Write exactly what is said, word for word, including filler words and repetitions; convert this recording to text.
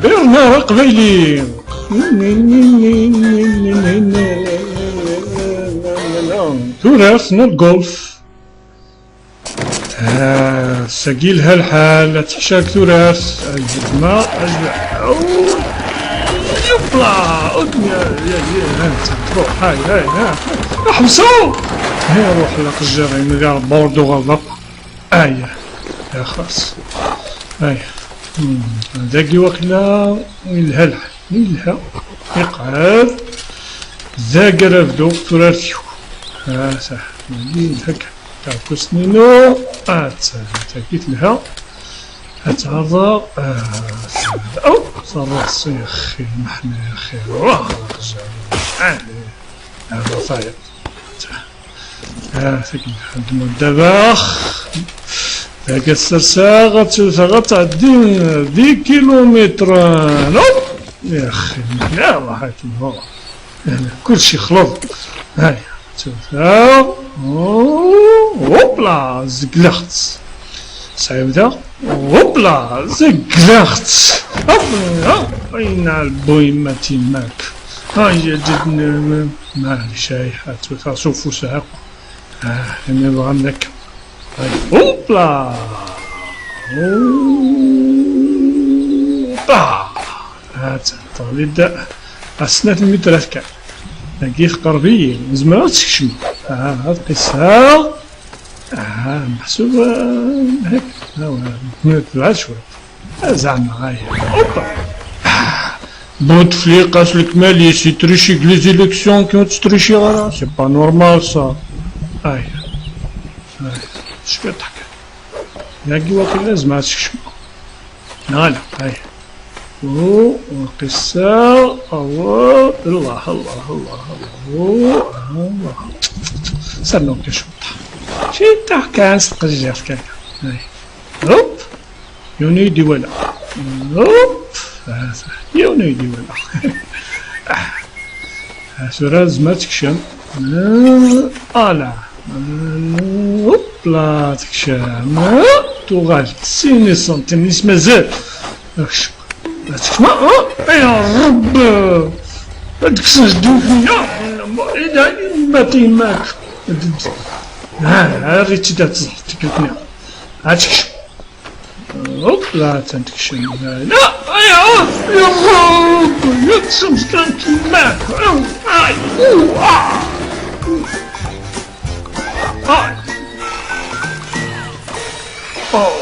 Birnar aqbayli. Turart n golf. Ah, sagi yelha lḥal, ad teḥcak turart. Ajma, ajma. Yupla! Udnya, ya, ya, ha, ta, truḥ, hay, hay, ha. Ḥbsu! Hay, ruḥ, la qejjiṛ, imgar bordu ɣaḍaq. Aya, ya xas. Aya. Hmm, dagi wakla yelha lḥal. Yelha. Iqɛed. Dagi ara bduɣ turart-iw. Ha, sa. Dagi yelha kan. Taɛekkazt-inu. Attan. Tagi telha. Ad tt-ɛerḍeɣ. Ah, oh, terreẓ, yaxi, lmeḥna, yaxi. Wah, aqjun. Ah, hada tayeḍ. Ah, tagi, ad d-muddabeɣ. Tagi ad serseɣ, ad tewteɣ, ad tɛeddi di kilumitren. Hop! Yaxi, lmeḥna, ṛaḥet, hop. Kulci yexleḍ. Hay, tewteɣ. Oh, hopla, zegleɣ-tt. Sɛiwdeɣ. Hopla, zegleɣ-tt. Hopla, ay nɛelbu yemma timak. Ay, ya ǧedden, maɛlic, ay, ad tewteɣ s ufus, ha. Ah, imi bɣan akka. Ay, hopla. Hopla. Ha-tt-an, teɣli-d ɣef snat lmitrat kan. Dagi teqreb-iyi, nezmer ad tt-sekcem. Ah, ad qisseɣ. Ah, meḥsub, ah, hek. Ah, wa, tebɛed cwiṭ. Ah, zeɛma, ay. Hoppa. Ah, Bouteflika s lekmal-is, yetrici deg les élections, kemm ur tettriciḍ ara. C'est pas normal, ça. Ay. Ay. Cwiṭ kan. Dagi wakil ad nezmer ad tt-sekcem. Neɣ ala, ay. U, u qisseɣ, awa, Allah, Allah, Allah, Allah, u, Allah. Sernu kan cwiṭ. Cwiṭ kan s tqejjirt kan. Ay. Hop. Yiwen ur yi-d-iwala. Hop. Ah, yiwen ur yi-d-iwala. Ah. Ah, tura tezmer ad tekcem. Ah, ala. Ah, hopla, tekcem. Ah, tuɣal sin isentim, nis mazal. Akcem. Ad tekcem. Ah, ay, Ṛebbi. Ad kksen ddukni. Ah, ma, ma, ma, ma, ah, rriɣ-tt-id ad tẓer ddukni. Ad tekcem. Hop, la, attan tekcem. La, ay, ah, ya Ṛebbi, ya tsemskant imak. Ay, u, ah. Ay. Oh,